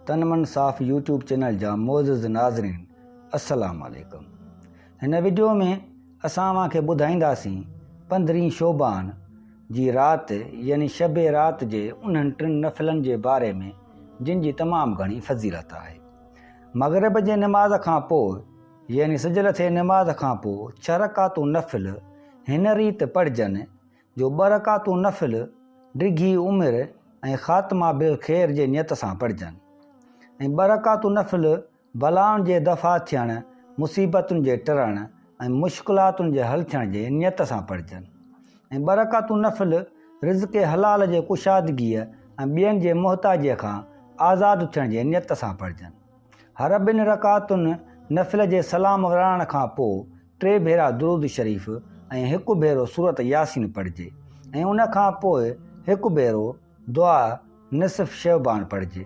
تن من صاف يوٽيوب چينل جا معزز ناظرين السلام عليڪم هن وڊيو ۾ اسان اوهان کي ٻڌائينداسين پندرهين شعبان جي رات يعني شب رات جي انهن ٽن نفلن جي باري ۾ جن جي تمام گهڻي فضيلت آهي مغرب جي نماز کان پوء يعني سج لٿي نماز کان پوء ڇهه رڪعتون نفل هن ريت پڙهجن جو ٻه رڪعتون نفل ڊگهي عمر ۽ خاتمه بالخير جي نيت سان پڙهجن ۽ ٻه رڪعتون نفل بلائن جي دفع ٿيڻ، مصيبتن جي ٽرڻ ۽ مشڪلاتن جي حل ٿيڻ جي نيت سان پڙهجن ۽ ٻه رڪعتون نفل رزق حلال جي ڪشادگيء ۽ ٻين جي محتاجيء کان آزاد ٿيڻ جي نيت سان پڙهجن. هر ٻن رڪعتن نفل جي سلام ورائڻ کان پوء ٽي ڀيرا درود شريف ۽ هڪ ڀيرو سورت ياسين پڙهجي ۽ ان کان پوء هڪ ڀيرو دعا نصف شعبان پڙهجي.